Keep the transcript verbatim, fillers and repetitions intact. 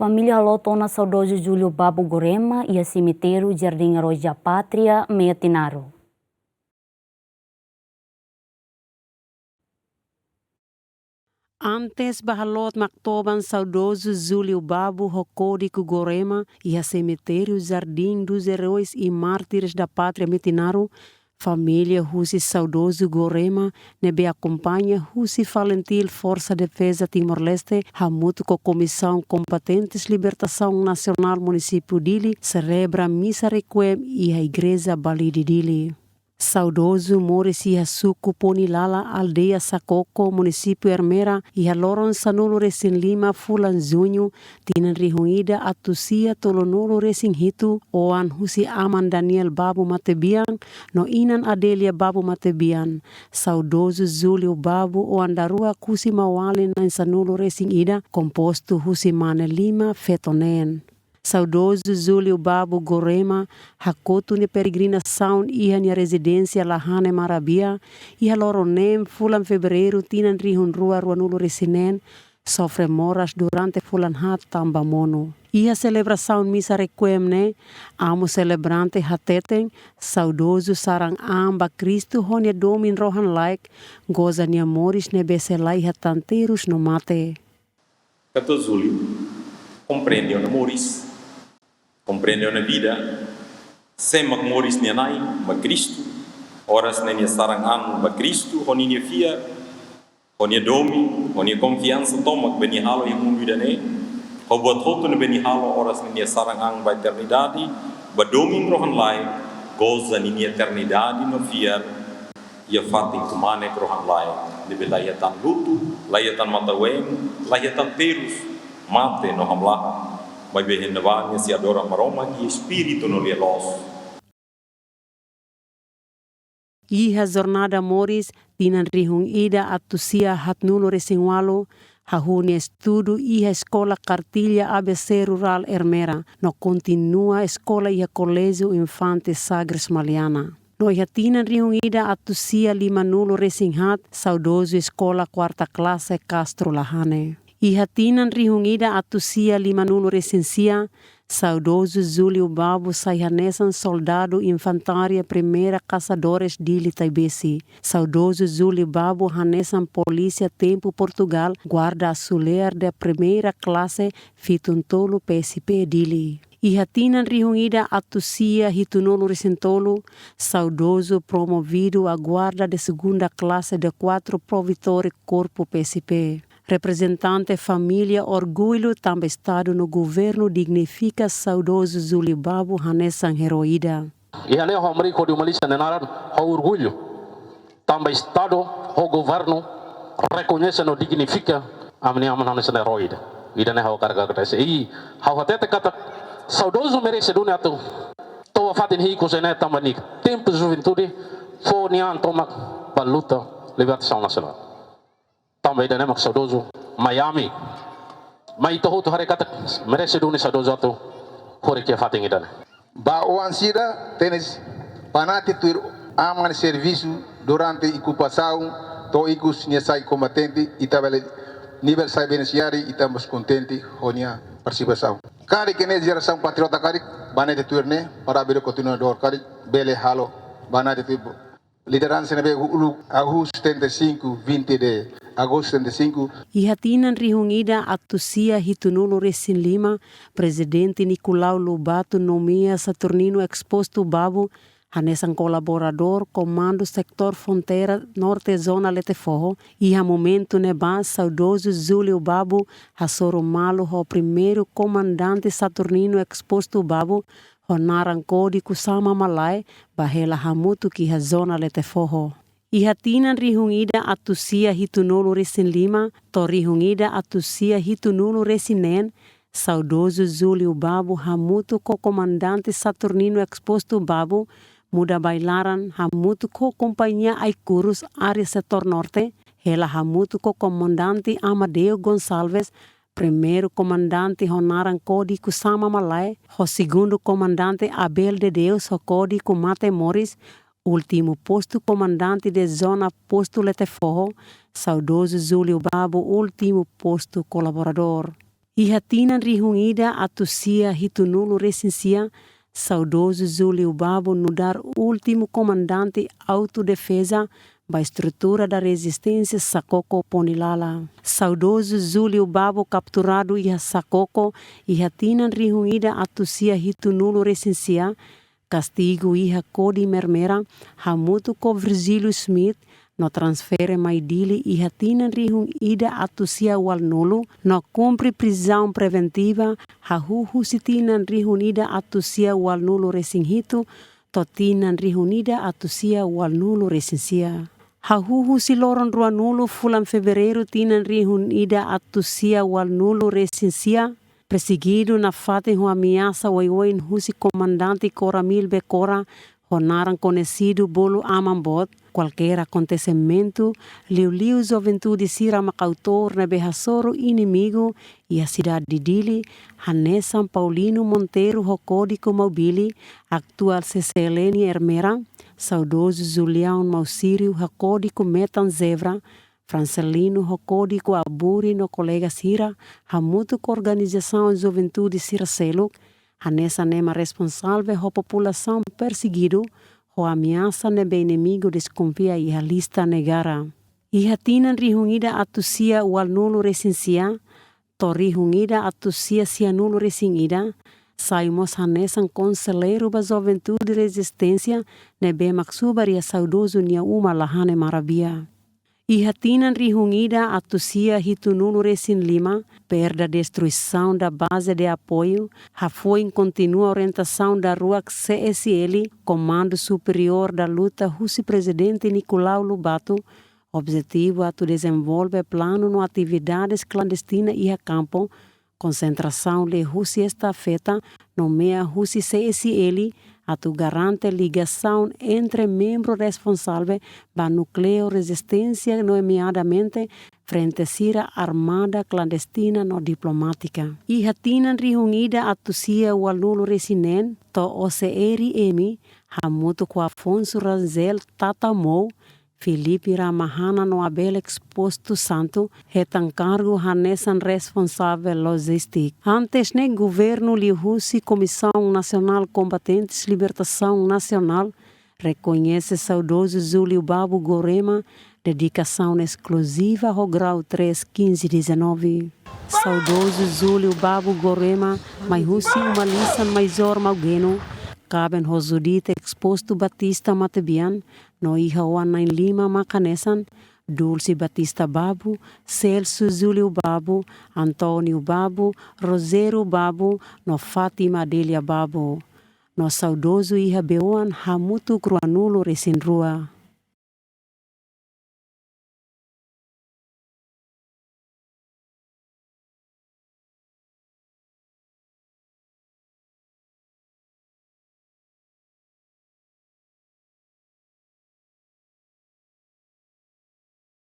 Família haloot ona saudozu Júlio Babu Gorema iha semitériu Jardim Heróis da Pátria, Metinaro. Antes ba haloot maktoban saudozu Júlio Babu ho kódigu Gorema iha semitériu Jardim dos Heróis e Mártires da Pátria, Metinaro, família husi saudozu Gorema ne'ebé akompaña husi FALINTIL, Forsa Defeza Timor-Leste, hamutuk ho Komisaun Kombatentes Libertasaun Nasionál Munisípiu Dili, selebra misa requiem iha Igreja Balide Dili. Saudozu moris iha suku Ponilala, aldeia Sakoko, munisípiu Ermera, iha loron sanulu-resin-lima fulan Juñu, tinan rihun ida atus sia tolunulu-resin-hitu, oan husi aman Daniel Babu Matebian no inan Adelia Babu Matebian. Saudozu Júlio Babu oan daruak husi maun-alin na'in sanulu-resin-ida, kompostu husi mane lima, feto neen. Saudozu Júlio Babu Gorema hakotu nia peregrinasaun iha nia rezidénsia Lahane Marabia, iha loron neen fulan Fevereiru tinan rihun rua ruanulu-resin-neen, sofre moras durante fulan haat tanba monu. Iha selebrasaun misa requiem ne'e, amu selebrante hateten, saudozu sarani an ba Kristu ho nia domin rohan-laek, goza nia moris ne'ebé sei laiha tan terus no mate. Katuas Júlio komprende ona moris, komprende ona vida, sé mak moris nia Na'i, ba Kristu, oras ne'e nia sarani an ba Kristu ho ninia fiar, ho nia domin, ho nia konfiansa tomak be nia halo iha mundu ida-ne'e, ho buat hotu ne'ebé nia halo oras ne'e nia sarani an ba eternidade, ba domin rohan-laek, goza ninia eternidade no fiar, iha fatin kmanek rohan-laek, ne'ebé laiha tan lutu, laiha tan matan-ween, laiha tan terus, mate no hamlaha, maibé iha ne'ebá nia sei adora Maromak iha espíritu no lia-loos. Iha jornada moris, tinan rihun ida atus sia haatnulu-resin-ualu, hahú nia estudu iha Eskola Kartilla A B C Rurál Ermera, no kontinua eskola iha Koléjiu Infante Sagres Maliana. No iha tinan rihun ida atus sia limanulu-resin-haat, saudozu eskola kuarta klase Castro Lahane. Iha tinan rihun ida atus sia limanulu-resin-sia, saudozu Júlio Babu sai hanesan soldadu infantária Primeira Caçadores Dili Taibesi. Saudozu Júlio Babu hanesan polísia tempu Portugal, guarda auxiliar da primeira classe fitun tolu P S P Dili. Iha tinan rihun ida atus sia hitunulu-resin-tolu, saudozu promovidu a guarda de segunda classe de quatro Pro Vitore Korpu P S P. Reprezentante família orgullu tanba Estadu no governu dignifika saudozu Júlio Babu hanesan eroi ida. Iha ne'e ha'u hamriik hodi malisa nia naran ho orgullu. Tanba Estadu ho governu rekoñese no dignifika ami-nia aman hanesan eroi ida. Ida-ne'e ha'u hakarak agradese. I ha'u hatete katak saudozu merese duni atu to'o ba fatin hikus ne'e tanba nia tempu juventude fó nia an tomak ba luta libertasaun nasionál. Tanba ida-ne'e mak saudozu mai ami, mai ita hotu haree katak merese duni saudozu atu horik iha fatin ida-ne'e. Ba oan sira, tenis, banati tuir aman servisu durante okupasaun to'o ikus nia sai kombatente, ita bele nivel sai beneficiáriu, ita mós kontente ho nia partisipasaun. Karik ne'e jerasaun patriota karik, banati tuir ne'e, para bele kontinuadór karik, bele halo, banati tuir lideransa ne'ebé uluk hahú setenta e cinco, vinte de agosto setenta e cinco. Iha tinan rihun ida atus sia hitunulu-resin-lima, Prezidente Nicolau Lobato nomeia Saturnino Exposto Babu hanesan kolaboradór Komandu Setór Fronteira Norte Zona Letefoho. Iha momentu ne'ebá saudozu Júlio Babu hasoru malu ho primeiru komandante Saturnino Exposto Babu, ho naran kódigu Sama Malae, ba hela hamutuk iha Zona Letefoho. Iha tinan rihun ida atus sia hitunulu-resin-lima to'o rihun ida atus sia hitunulu-resin-neen, saudozu Júlio Babu hamutuk ho komandante Saturnino Exposto Babu muda bailaran hamutuk ho kompañia Aikurus área Setór Norte, hela hamutuk ho komandante Amadeu Gonçalves, primeiru komandante ho naran kódigu Sama Malae, ho segundu komandante Abel de Deus ho kódigu Mate Moris, últimu postu komandante de zona postu Letefoho, saudozu Júlio Babu últimu postu kolaboradór. Iha tinan rihun ida atus sia hitunulu resin sia, saudozu Júlio Babo nu'udar últimu komandante autodefeza ba estrutura da rezisténsia Sakoko Ponilala. Saudozu Júlio Babo kapturadu iha Sakoko iha tinan rihun ida atus sia hitunulu resin sia, kastigu iha Kódigu Mermera, hamutuk ho Virgílio Schmidt, no transfere mai Dili iha tinan rihun ida atus sia ualunulu, no kumpre prizaun preventiva, hahú husi tinan rihun ida atus sia ualunulu resin hitu, to'o tinan rihun ida atus sia ualunulu resin sia. Hahú husi loron ruanulu fulan Fevereiru tinan rihun ida atus sia ualunulu resin sia, persegidu nafatin ho ameasa oioin husi komandante Coramil Becora, ho naran koñesidu bolu Aman Boot, kualkér akontesimentu, liuliu juventude sira mak autór ne'ebé hasoru inimigu iha sidade Dili, hanesan Paulino Monteiro ho Kódigu Maubili, atuál C C L N Ermera, saudozu Julião Mausírio ho Kódigu Metan Zebra, Francelino ho Kódigu Aburi no kolega sira, hamutuk ho organizasaun juventude sira seluk, hanesan ema responsavel ho populasaun persegidu, ho ameasa ne'ebé inimigu deskonfia iha lista negara. Iha tinan rihun ida atus sia ualunulu resin sia, to'o rihun ida atus sia sianulu resin ida, sai mós hanesan konselleiru ba juventude rezisténsia ne'ebé mak subar iha saudozu nia uma Lahane Marabia. Iha tinan rihun ida atus sia hitunulu resin lima, perda destruição da base de apoio, hafoin kontinua orientasaun daruak C S L, Comando Superior da Luta husi Prezidente Nicolau Lobato, objetivu atu dezenvolve planu no atividades klandestina iha kampu, konsentrasaun liuhusi estafeta, nomeia husi C S L, atu garante ligasaun entre membru responsavel ba núkleu rezisténsia, nomeadamente frente sira armada klandestina no diplomátika. Iha tinan rihun ida atus sia ualunulu resin neen, to'o O C R M, hamutuk ho Afonso Rangel Tata Mou, Filipe Ramahana no Abel Exposto Santo, hetan kargu hanesan responsavel lojistik. Antes ne'e governu liuhusi Comissão Nacional Combatentes Libertação Nacional rekoñese saudozu Júlio Babo Gorema dedikasaun eskluziva ho grau três quinze dezanove. Saudozu Júlio Babo Gorema mai husi uma-lisan Maizor Maugeno, kaben ho Judite Exposto Batista Matebian, no iha oan na'in lima mak hanesan, Dulce Batista Babo, Celso Júlio Babo, António Babo, Rogério Babo, no Fátima Adélia Babo. No saudozu iha beoan hamutuk ruanulu resin rua.